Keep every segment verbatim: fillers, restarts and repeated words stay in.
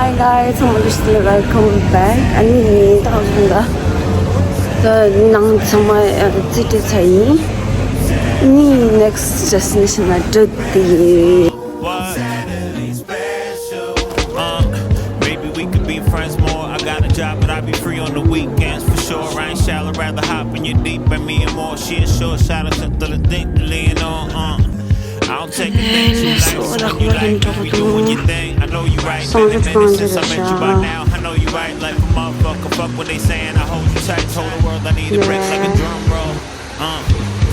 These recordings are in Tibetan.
Hi guys, ཚང་མ་ལ་welcome back. ཨ་ནི་ད་གཟོད་ད་ནང་ཚང་མ་རྩིས་སྤྲད་ཚར་ཡིན། ཨ་ནི་next destination ལ་འགྲོ་དེ་ཡིན། What? Uh, maybe we could be friends more. I got a job, but I'll be free on the weekends for sure. I ain't shallow, rather hop in your deep and me and more. She is sure, shout out to the dick, lean on. Uh, I don't take a thing, she like when you like, you be doing your thing. I know you right, been a minute since I met you by now. I know you right, like a motherfucker, fuck what they saying. I hold you tight, told the world I need a break like a drum roll. Uh,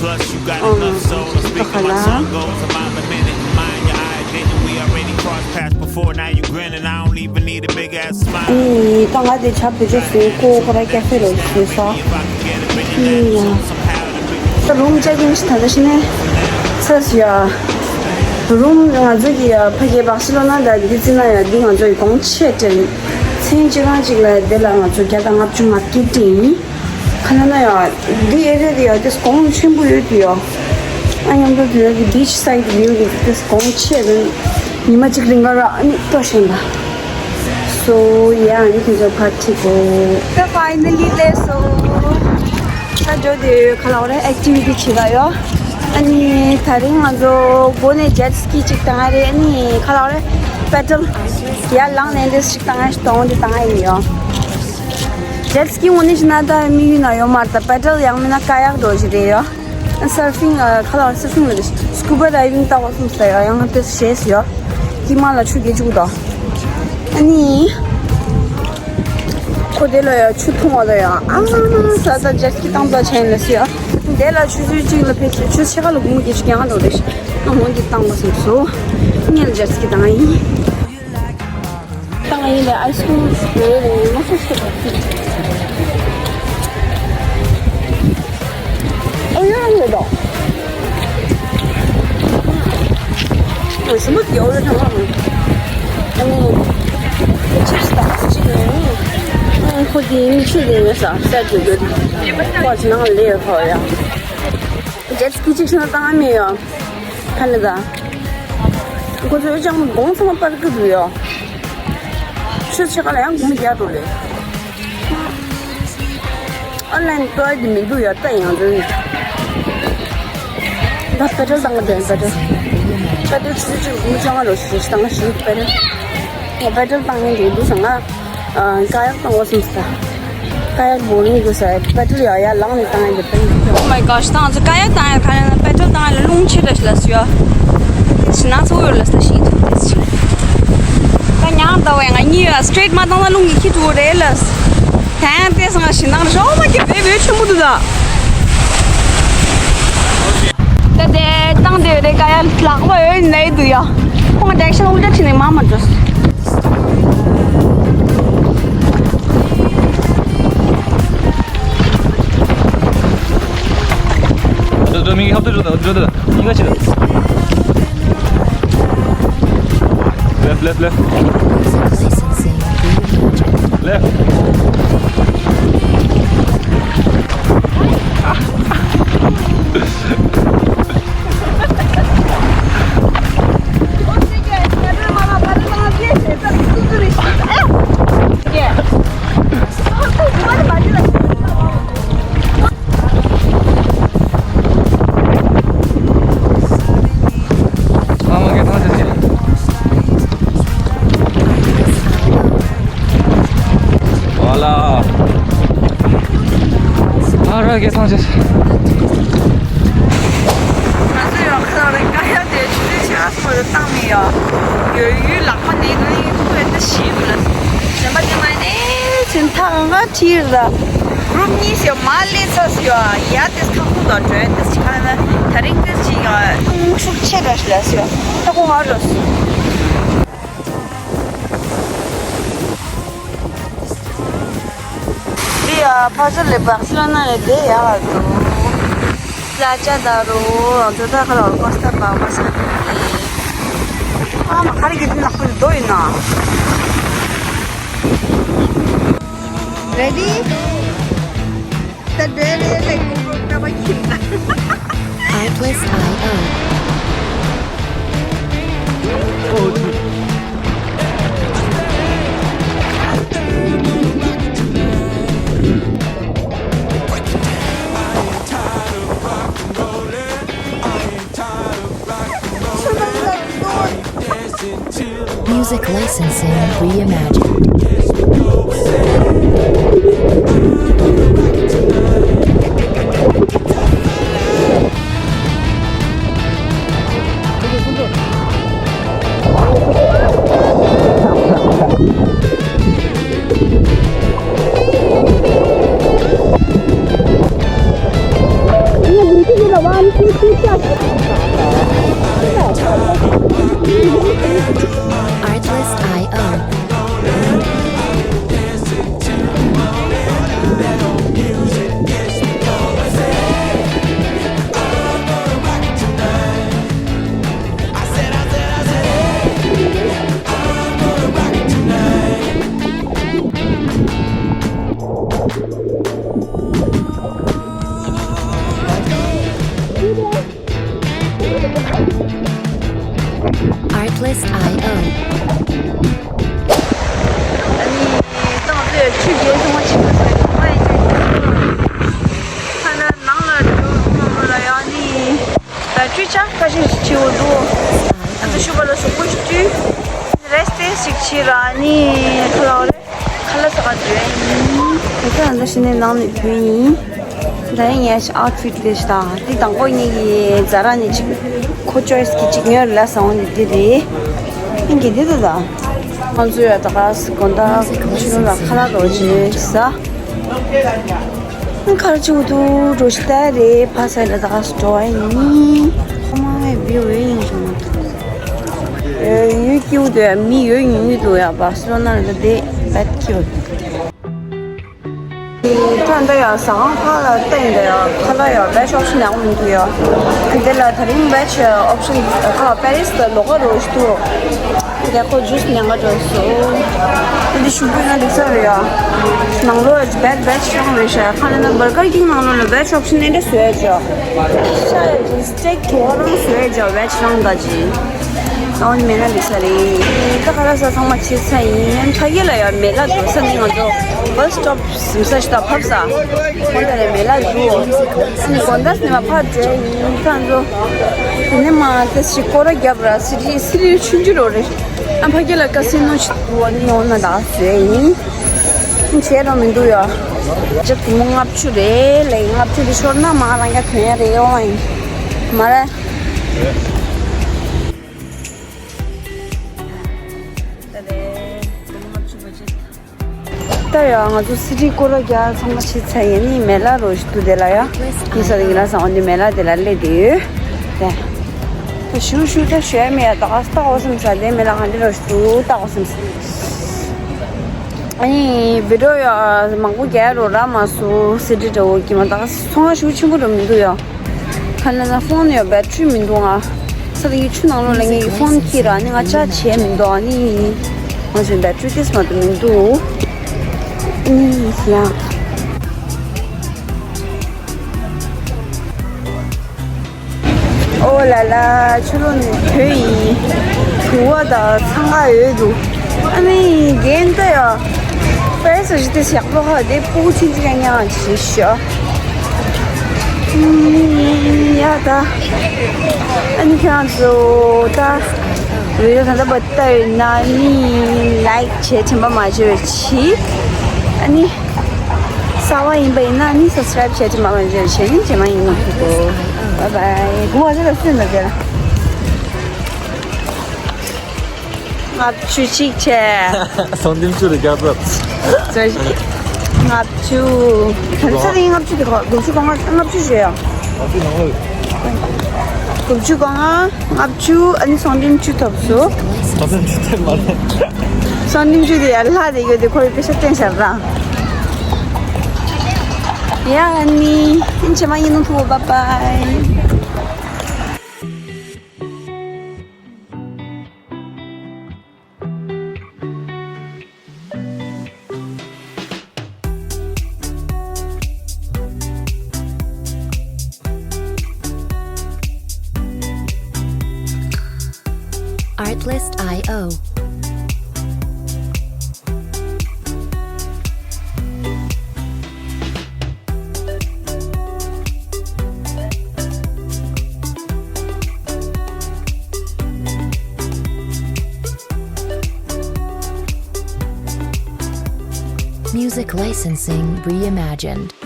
plus you got enough soul. I'm speaking my song goes a mile a minute. Mind your eye, didn't we already cross paths before? Now you grinning. I don't even need a big ass smile. ཨི། ད་ང་དེ་ཆབ་བེ་ཅོ་སུ་ཀོ་ཁོ་ར་ཀེ་ཧྥེ་ལ་སུ་ས། ཨི་ཡ། ད་རུམ་ཅེག་ཨིན་ཞིག་ད་ད་ཤི་ནས་ཚ་སུ་ཡ། རུམ་ང་ཚོ་གི་ཡ་ཕ་གི་བག་ཤི་ལོ་ན་ད་འདི་ཙི་ན་ཡ་འདི་ང་ཚོ་ཡི་གོང་ཆེ་དྲན། མཚན་གཅིག་རང་གཅིག་ལ་དེ་ལ་ང་ཚོ་བརྒྱ་དང་ལྔ་བཅུ་ང་དགུ་དྲན་ཡིན། ཁ་ན་ན་ཡ། འདི་ཨེ་རེད་ཡ། དེ་གོང་ཆེན་པོ་ཡོད་དུ་ཡ། ཨ་མཉམ་དུ་དེ་གི་beach side view གི་དེ་གོང་ཆེ་རེད། ཉི་མ་གཅིག་རིང་ག་ར་ཨ་ནི་ལྟོ་ཤེས་ད། So yeah, ཨ་ནི་དེ་ཚོ་ཕར་ཁྲིད་གོ། ད་finally ལས་སོ། ད་འགྲོ་དེ་ཁ་ལག་རེ་activity བྱེད་ག་ཡོ། ཨ་ནི་ད་རིང་ང་ཚོ་སྒོ་ནས་jet ski གཅིག་བཏང་ཡ་རེད། ཨ་ནི་ཁ་ལག་རེ་paddle ཡར་ལངས་ནས་འདི་གཅིག་བཏང་ཡ་ཞིག་གཏོང་དེ་བཏང་ཡ་ཡིན་ཡོ། Jet ski ངོ་ནས་ཤི་ན་ད་དམིགས་ཡུལ་ན་ཡོད་མ་རེད། ད་paddle ཡང་མིན་ན་kayak འགྲོ་ཞིག་རེད་ཡོ། Surfing ཨ་ཁ་ལག་surfing ལ་scuba diving ལྟ་བ་གསུམ་ཟེར་ཡོ། ཡང་དེ་ཞེས་ཡོ། ཀི་མ་ལ་ཆུ་རྒྱས་བཅུག་དོ། ཨ་ནི་ཁོ་དེ་ལ་ཡ་ཆུ་འཐུང་བ་ལ་ཡ་ཨ་མ་ས་ད་jet ski བཏང་ད་ཆེན་ལ་སི་ཡ། དེ་ལ་ཆུ་ཚོད་གཅིག་ལ་ཕེབས་ཆུ་ཕྱེད་ཀ་ལ་སྒོར་མོ་བརྒྱད་ཅུ་གྱང་འགྲོ་རེད། ཨ་མོ་འདི་བཏང་བ་སོང་སོ། ངས་ལ་jet ski བཏང་ཡིན། བཏང་ཡིན་ལ་ice cream རེ་རེ་མ་སོ་སོ། ཨོ་ཡོད་རང་ཡོད་དོ། ཨོ་སི་མུ་ཐི་ཡོད་རེད་དང་། ཨ་ནི་chips དང་ཅི་ཡོད་ནི། ཨ་ཁོ་དེ་མི་ཆུ་དེ་ཡོད་ས་སད་དུ་ཡོད། ཁོ་ཅི་ནང་ལས་ཡོད་ཁོ་ཡ། jet ski གཅིག་ཤི་ན་བཏང་མེད་ཡོད། ཁ་ནི་ད། ཁོ་ཚོས་ཅང་དགོང་ཚང་མ་པར་ཀི་འདུག་ཡོ། ཆུ་ཕྱེད་ཀ་ལ་ཡང་དགོང་རྒྱག་འགྲོ་ལེ། ཨོན་ལན་ཏོ་ཡ་དེ་མི་འདུག་ཡོ་ད་ཡང་འདུག་ད་paddle བཏང་གི་དེ་paddle། paddle ཆུ་ཚོད་གཅིག་དགུང་བཅོ་ལྔ་རོ་ཞིག་བཏང་ཞིག་paddle། ང་paddle བཏང་ངེས་འདུག་འདུག་སོང་ང་། ཨ་kayak བཏང་བ་སོང་ས། kayak boring དགོས་ས་paddle ཡ་ཡ་ལངས་ནས་བཏང་ཡ་འདི་paddle། Oh my gosh ད་ང་ཚོ་kayak བཏང་ཡ་ག་རེ་ན་paddle བཏང་ཡ་ལ་རླུང་ཆེ་དྲགས་ལ་སུ་ཡ། ཤི་ན་ཚོ་ཡོད་ལ་ས་ཤི་ཐུབ་དེ་ཤི། ད་ཉང་ད་བས་ང་གཉིས་ཡ་straight མ་བཏང་ན་རླུང་གི་ཁྱི་ཐུག་རེད་ལ། ད་ཡང་དེ་སང་ཤི་ན་རོ་མ་གི་བེ་བེ་ཆེན་པོ་འདུག་ད། ད་དེ་བཏང་དེ་རེད་kayak ལག་པ་ཡོད་ནས་འདུག་ཡ། ཁོང་direction ཨུལ་ཏྲ་ཁྲིད་ནས་མ་མ་འགྲོ། ད་ད་མིག་ཧབ་ཏུ་འགྲོ་ད་འགྲོ་ད་མིག་ག་ཕྱི་ད། Left, left, left. Left. ཨ་མ་གི་ཐང་ཆད་ཀྱི། ཝ་ལ། ཨ་ར་གི་ཐང་ཆད། ང་ཚོ་ཡང་ཁ་ལག་རེ་ཀ་ཡ་དེ་ཆུ་ཚོད་ཕྱེད་ཀ་ཙམ་རེ་བཏང་མེད་ཡ། ཡོད་ཡུལ་ལག་པ་ནས་ང་ཡི་ཁུ་ཡ་ད་ཞིབ་ལ། གཞན་པ་དེ་མ་ནས་ཚན་ཐག་ང་ཁྲིར་ལ། group གཉིས་ཤིག་མ་ལས་ཚ་སུ་ཡ་ཡ་དེ་ཁ་ཁུ་ལ་འགྲོ་ཡ་དེ་ཅི་ཁ་ན་ད་རིང་དེ་ཅི་ཡ་ཐུང་ཤུགས་ཆེ་ར་ཤི་ལ་སུ་ཡ་ད་ཁོ་ང་རོ་སུ། འདི་ཡ་ཕ་ཚོ་ལས་བག་སི་ལ་ན་ཡ་དེ་ཡ་ལ་འགྲོ། ལ་ཅ་ད་རོ་ང་ཚོ་ད་ཁ་ལ་ཀོ་སྟ་བག་མ་ས་ཨ་མ་ཁ་རི་གི་དུ་ནག་པོ་དོ་ཡིན་ན། Ready? ད་འདྲེ་རེ་ལེགས་པོ་ཀ་བ་ཁྱིམ་ན། I plus I O. Music licensing reimagined. Artlist I O. Artlist I O. ཨ་ནི་ཏང་ཚོས་ཆུ་རྒྱལ་སོང་བ་ཆེ་བ་ཟེར་ཁ་ཡི་ཆུ་རྒྱལ་སོང་བ་ཁ་ན་ནང་ལ་འགྲོ་ལ་ཡ་ནི། ད་ཅུ་ཆ་ཁ་ཤས་ཤིག་ཆེ་བོ་འདུག་ཨ་ཚོ་ཤུ་བ་ལ་སོག་པོ་ཞིག་ཅུ་རེས་ཏེ་ཞིག་ཆེ་ར་ནི་ཁ་ལ་རེ་ཁ་ལ་ས་ག་འདྲེ་ཡིན། ད་ལྟ་ཕྱི་ནས་ནང་ནས་བུད་ཡིན། ད་ཡིན་ངས་ཨའུ་ཕིད་དེ་ཞིག་དང་དེ་དང་པོ་ངེད་ཀྱི་ཛ་ར་ནས་ཅིག་ཁོ་ཅོའི་སི་གི་ཅིག་ཉོས་ལ་སང་ནི་དེ་རེད། ཡིན་གྱི་དེ་ད་ད་ང་ཚོ་ཡ་ད་ག་སི་དགོན་བདག་ཁ་ཤས་ལ་ཁ་ལ་རོ་ཇེ་ས། ཁར་ཆུ་དུ་འགྲོ་ཤི་ད་རེ་ཕ་སའི་ལ་ད་ག་སི་འགྲོ་བ་ཡིན། ཁོ་མ་བའི་བི་འོས་ཡིན་ཞུ་མ་ཐུབ། ཡོད་ཀྱི་འུ་དུ་ཡ་མི་ཡོད་ཉུང་ཉུང་འདུག་ཡ་བ་སི་ལོ་ན་ལ་དེ་བད་ཀྱི་འུ། ད་འདི་ཡ་ཟ་ཁང་ཁག་ལ་བསྟན་འདི་ཡ་ཁ་ལ་ཡ་བེད་ཨོབ་ཤན་ཡག་མི་འདུག་ཡ། འདི་ལ་ད་རིང་བེད་ཨོབ་ཤན་ཁག་པེ་རིས་ལ་ལོག་ག་རོ་ཞིག་འདུག་དེ་ཁོ་ཇུས་ཉན་ག་འགྲོ་སོང་། འདི་ཤུག་པོའི་ནང་འགྲིག་ས་རེད་ཡ། ནང་ལོགས་བེད་བེད་ཤང་རེད་ཤག་ཁ་ལ་ན་བར་གར་ཀིང་ནང་ལོགས་ལ་བེད་ཨོབ་ཤན་ཨེ་འདྲ་བཟོས་ཡ་ཅོ། ཤ་ཡ་ཅིག་སི་ཊེག་གོ་རང་བཟོས་ཡ་ཅོ་བེད་ཤང་ད་ཅི། ཨོན་མེ་ན་ལི་ས་རེད། ད་ག་ར་ས་ཚང་མ་ཆེ་ས་ཡིན། ཕ་གི་ལ་ཡ་མེ་ལ་འགྲོ་ས་ནི་ང་ཚོ་བྷ་སི་སི་ཊོབ་སིམ་ས་ཞིག་ད་ཕབ་ས། ཁོ་ད་རེ་མེ་ལ་འགྲོ། ཨ་ནི་དགོན་བདག་ནས་མ་ཕར་འདྲེ་ཡིན་ཁ་ཚོ། དེ་ནས་མ་དེ་ཞིག་སྐོར་ར་རྒྱབ་ར་སི་རི་སི་རི་ཆུན་ཆུ་རོ་རེ། ཨ་ཕ་གི་ལ་ཀ་སི་ནོ་ཞིག་འགྲོ་ནི་ཡོང་ན་ད་ཟེ་ཡིན། བྱས་རོ་མི་འདུག་ཡ། ཅག་དེ་མོ་ལྔ་བཅུ་རེད་ལེ། ལྔ་བཅུ་དེ་ཤོར་ན་མ་རང་ག་ཐོན་ཡ་རེད་ཡོང་ཡིན། མ་རེད། ད་ཡང་ང་ཚོ་སི་ཊི་སྐོར་ར་རྒྱག་ཚང་མ་ཕྱིན་ཚར་ཡིན་ནི་མེ་ལ་རོ་ཞིག་འདུག་དེ་ལ་ཡ། ཡིན་ས་དེ་ཡིན་ལ་སང་འོ་འདི་མེ་ལ་དེ་ལ་སླེབས་དེ་ཡོད། དེ། ད་ཞུ་ཞུ་ད་ཞུ་ཡ་མེད་ཡ་ད་ག་ས་ད་འོ་སེམས་ས་དེ་མེ་ལ་གང་དེ་རོ་ཞིག་འདུག་ད་འོ་སེམས་ས། ཨ་ནི་བི་ཌི་ཡོ་ཡ་མང་པོ་རྒྱག་རོ་ར་མ་སུ་སི་ཊི་འདྲ་བོ་གི་མ་ད་ག་ས་ཚོང་ང་ཞུ་ཆེན་པོ་རོ་མི་འདུག་ཡ། ཁ་ན་ན་ཕོན་ཡོད་བེ་ཊི་རི་མི་འདུག་ང་། ས་དེ་གི་ཆུ་ནང་ལོགས་ལ་ངའི་ཕོན་ཁྱེར་ར་ནི་ང་ཅག་བྱས་མི་འདུག་ཨ་ནི་ང་ཚོའི་བེ་ཊི་རི་ཏིས་མ་གཏོགས་མི་འདུག་ཨ་ནི་ཡ། ཨོ་ལ་ལ་ཆུ་ལོག་ནས་བུད་ཡིན། དུ་བ་དང་འཚང་ཁ་ཡོད་འདུག་ཨ་ནི་རྒན་ད་ཡ། པེ་སོ་ཞིག་དེ་ཞག་པོ་ཧ་དེ་སྤུ་གུ་ཆུན་ཆུན་ཡང་ཡང་ཞིག་ཤོག་ཡ་ད། ཨ་ནི་ཁྱེད་རང་ཚོ་ད་བི་ཌི་ཡོ་ད་ལྟ་བར་ལྟ་ཡོད་ན་ནི་ལའིཀ་བྱེད་དྲན་པ་མ་བརྗེད་པ་གྱིས། ཨ་ནི་གསར་པ་ཡིན་པ་ཡིན་ན་ནི་སབ་སི་ཀ་རའིབ་བྱེད་དྲན་པ་མ་བརྗེད་པ་བྱེད་ནི་རྗེས་མ་ཡིན་ན་ཐུག་གོ། བཱའི་བཱའི། གོ་བ་ཟེར་ལ་སུན་ལ་ཟེར་ལ། ལྔ་བཅུ་གཅིག་བྱས། སོང་ལྡེམ་བཅུ་རེ་བརྒྱ་རྩ། ལྔ་བཅུ། ད་ཚ་རིང་ལྔ་བཅུ་དེ་གོ་དགུ་བཅུ་གོ་ལྔ་ལྔ་བཅུ་བྱས་ཡ། ལྔ་བཅུ་ནང་ལོ། དགུ་བཅུ་གོ་ལྔ་ལྔ་བཅུ་ཨ་ནི་སོང་ལྡེམ་བཅུ་ཐོབ་སོང་། སོང་ལྡེམ་བཅུ་དེ་མ་རེད། སོང་ལྡེམ་བཅུ་དེ་ཡ་ལྷ་དེ་ཡོད་དེ་ཁོ་ཡི་པེ་ཤ་བསྟན་ཤར་ར། ཡ་ཨ་ནི་ཨིན་ཆེ་མ་ཡིན་ནོ་ཐུ་བོ་བཱའི་བཱའི། Artlist I O. Music licensing reimagined.